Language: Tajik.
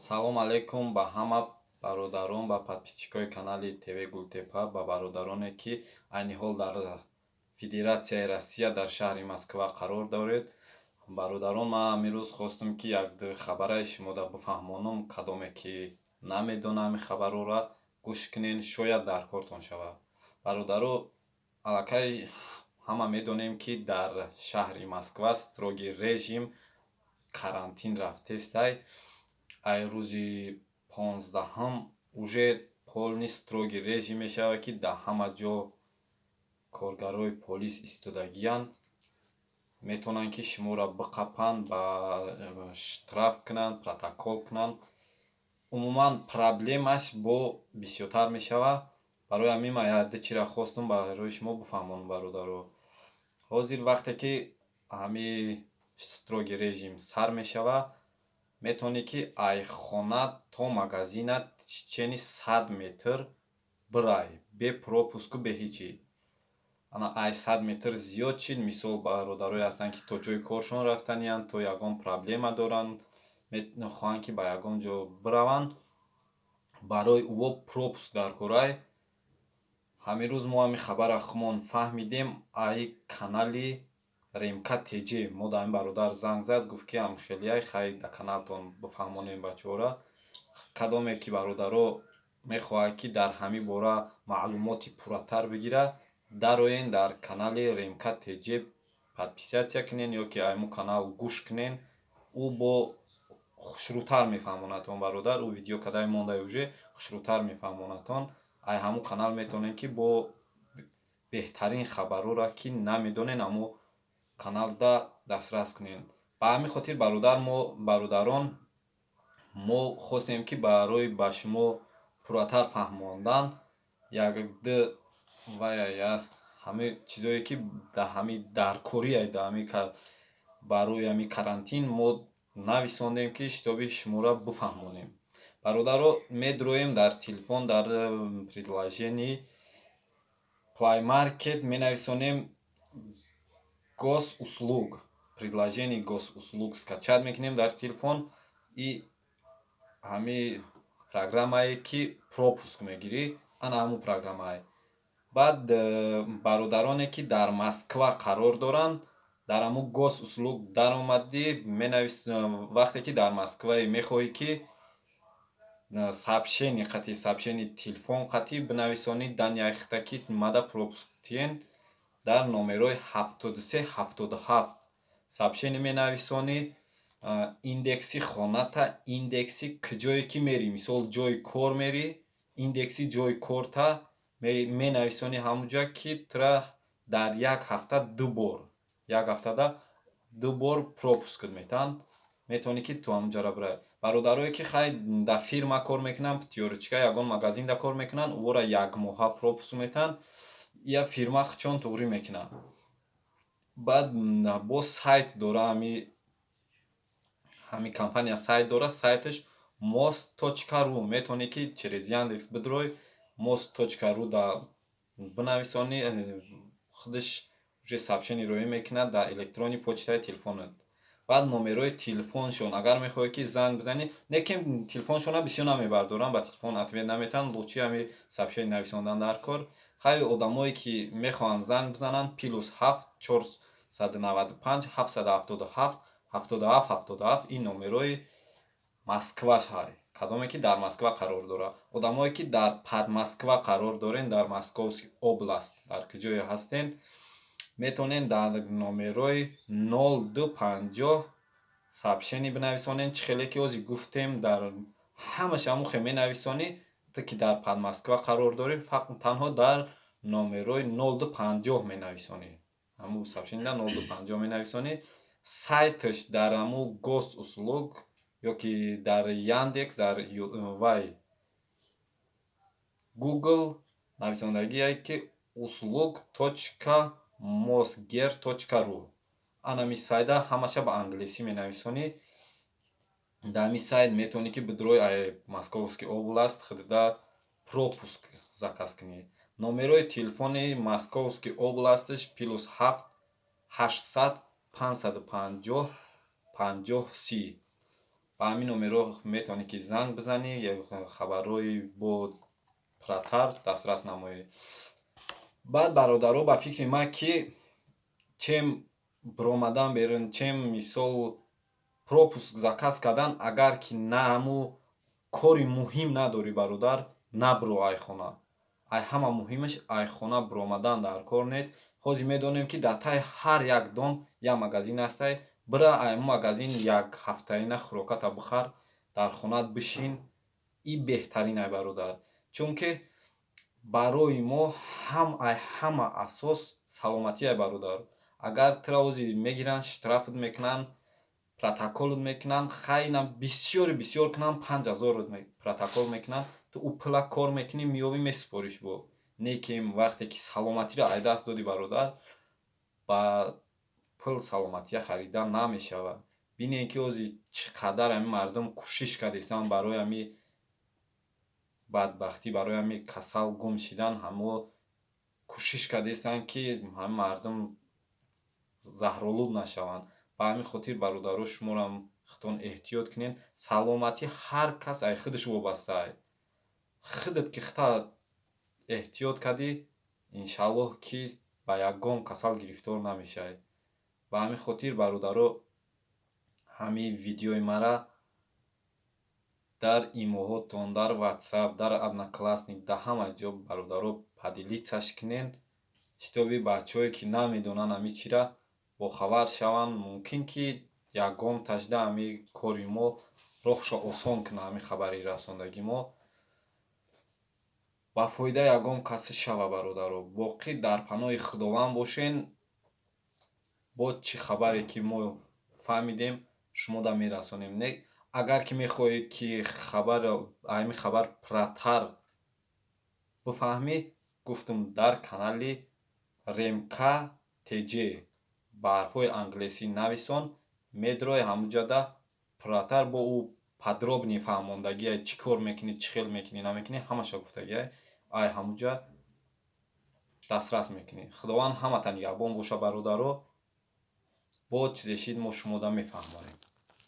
Салом алейкум ба ҳама бародарон, ба подписчикои канали ТВ Гултепа, ба бародароне, ки айни ҳол дар Федератсияи Россия, дар шаҳри Москва қарор доред. Бародарон, ман ҳамин хостум, ки як хабараи шумода бифаҳмонам. Кадоме ки намедонам, ин хабарҳоро гӯш кунен, шояд дар кортон шавад. Бародаро, аллакай ҳама медонем, ки дар шаҳри Москва строгий режим, карантин рафтестай. Ай рӯзи 15-ум уже полный строгий режим мешавад, ки дар ҳама ҷо коргарои полис истодагиянд, метавонанд, ки шуморо биқапанд, ба штраф кунанд, протокол кунанд. Умуман, проблемаш бо бисёртар мешавад. Барои ҳамин ман якду чиро хостум барои шумо бифаҳмонам. Бародаро, ҳозир вақте ки ҳамин строгий режим сар мешавад, метавонӣ, ки ай хона то магазина течение 100 метр бирай бе пропуску, бе ҳечи. Ана ай 100 метр зиёд шид, мисол, бародарое ҳастанд, ки то ҷои коршон рафтаниянд, то ягон проблема доранд, мехоҳанд, ки ба ягон ҷо бираванд, барои ӯво пропуск дар корай. Ҳамин рӯз мо ҳамин хабарро худмон фаҳмидем ай канали Ремка ТЖ. Мо да ҳамин бародар занг зад, гуфт, ки ҳамхелияй, хай, дар каналтон бифаҳмонем бачаҳоро. Кадоме ки, бародаро, мехоҳад, ки дар ҳамин бора маълумоти пурратар бигирад, дароен дар канали Ремка ТЖ, подписаться кунен ё ки айму канал гӯш кунен. Ӯ бо хушрӯтар мефаҳмонадтон, бародар. Ӯ видео кадай мондай, уже хушрӯтар мефаҳмонадтон. Ай ҳамун канал метавонед, ки бо беҳтарин хабарҳоро, ки намедонен, ҳамун каналда дастрас кунед. Ба ҳамин хотир, бародар, мо, бародарон, мо хостем, ки барои ба шумо пурратар фаҳмондан якду вая ҳамаи чизое, ки дар ҳамин даркория, дар ҳамин барои ҳамин карантин мо нависондем, ки чтобы шуморо бифаҳмонем. Бародаро, медроем дар телефон, дар приложение Play Market менависонем Госуслуг, приложение Госуслуг скачать мекунем дар телефон. И ҳамин программае, ки пропуск мегирӣ, ана ҳамун программае. Баъд бародароне, ки дар Москва қарор доранд, дар ҳамун Госуслуг даромадӣ, менавис. Вақте ки дар Москвае, мехоҳӣ, ки сообщение қатӣ, сообщение телефон қатӣ бинависонӣ даняхта, ки мада пропуск тиен, дар номерои 73 77 сообщение менависонӣ, индекси хоната, индекси куҷое ки мерӣ, мисол, ҷои кор мерӣ, индекси ҷои корта менависонӣ ҳамунҷа, ки тура дар як ҳафта ду бор, як ҳафтада ду бор пропускат метаҳанд, метавонӣ, ки ту ҳамунҷаро бирай. Бародарое, ки хай, дар фирма кор мекунанд, Пятёрочка, ягон магазинда кор мекунанд, ӯро якмоҳа пропуск метаҳанд, я фирма хучон туғрӣ мекунад. Баъд боз сайт дора, ҳамин компания сайт дора, сайташ mos.ru. Метавонӣ, ки через Яндекс бидрой, mos.ru да бинависонӣ, худаш уже сообщение роӣ мекунад дар электронный почтаи телефонат. Баъд номерои телефоншон, агар мехоҳӣ, ки занг бизанӣ, не ки телефоншонро бисёр намебардоранд, ба телефон ответ наметаҳанд, лучше ҳамин сообщение нависондан дар кор. Хайр, одамое, ки мехоҳанд занг бизананд, +7 495 777 77 77, ин номерои Москваш ҳай, кадоме ки дар Москва қарор дорад. Одамое, ки дар Подмосква қарор дорен, дар Московский область, дар куҷое ҳастен, метавонед дар номерои 0250 сообщение бинависонед. Чӣ хеле ки ҳозир гуфтем, дар ҳамаш ҳамун хел менависонӣ. Ту ки дар Подмосква қарор дорӣ, танҳо дар номерои 0250 менависонӣ, ҳамун сообщение 0250 менависонӣ. Сайташ дар ҳамун Госуслуг ё ки дар Яндекс, дар вай Google нависондагие, ки услуг.mosgr.ru. Анами сайта ҳамаша ба англисӣ менависонӣ. Дар ҳамин сайт метавонӣ, ки бидрои ай Московский область худда пропуск заказ кунӣ. Номерои телефони Московский областаш +7 800 550 50 30. Ба ҳамин номерҳо метавонӣ, ки занг бизанӣ, хабарҳои бо пурратар дастрас намоӣ. Баъд, бародаро, ба фикри ман, ки чем биромадан берун, чем, мисол, пропуск заказ кардан, агар ки на ҳамун кори муҳим надорӣ, бародар, набиро ай хона. Ай ҳама муҳимаш, ай хона биромадан дар кор нест. Ҳозир медонем, ки дар таи ҳар як дом як магазин ҳастай. Бира, ай магазин як ҳафтаина хӯроката бихар, дар хонаат бишин. И беҳтарин ай, бародар, чунки барои мо ҳам ай ҳама асос саломатӣ ай, бародар. Агар тура ҳозир мегиранд, штрафат мекунанд, протоколат мекунанд, хайна бисёри бисёр кунанд, 5000 протокол мекунанд, ту ӯ пула кор мекунӣ, меёвӣ, месупориш. Бо не ки вақте ки саломатиро ай даст додӣ, бародар, ба пул саломатия харидан намешавад. Бинем, ки ҳозир чӣ қадар ҳамин мардум кӯшиш кардистанд барои ҳамин бадбахтӣ, барои ҳамин касал гум шидан. Ҳамо кӯшиш кардистанд, ки ҳамин мардум заҳролуд нашаванд. Ба ҳамин хотир, бародаро, шуморам худтон эҳтиёт кунед. Саломатӣ ҳар кас ай худаш вобастаай. Худат ки худта эҳтиёт кардӣ, иншааллоҳ, ки ба ягон касал гирифтор намешавӣ. Ба ҳамин хотир, бародаро, ҳамин видеои мара дар имоҳотон, дар Ватсап, дар Одноклассник, дар ҳама ҷо, бародаро, поделиться ш кунед, чтобы бачаҳое, ки намедонанд ҳамин чира, бохабар шаванд. Мумкин, ки ягон тажда ҳамин кори мо роҳшо осон кунад. Ҳамин хабари расондагии мо ба фоидаи ягон касе шава. Бародаро, боқӣ дар паноҳи Худованд бошен. Бо чӣ хабаре ки мо фаҳмидем, шумода мерасонем. Не, агар ки мехоҳед, ки хабар, ҳамин хабар пурратар бифаҳмӣ, гуфтум, дар канали Ремка ТЖ ба ҳарфҳои англисӣ нависон, медрои, ҳамуҷода пурратар бо ӯ подробный фаҳмондагия, чӣ кор мекунӣ, чӣ хел мекунӣ, намекунӣ, ҳамаша гуфтагиай, ай ҳамуҷа дастрас мекунӣ. Худованд ҳамата нигаҳбон боша, бародаро. Бо чизе шид, мо шумода мефаҳмонем.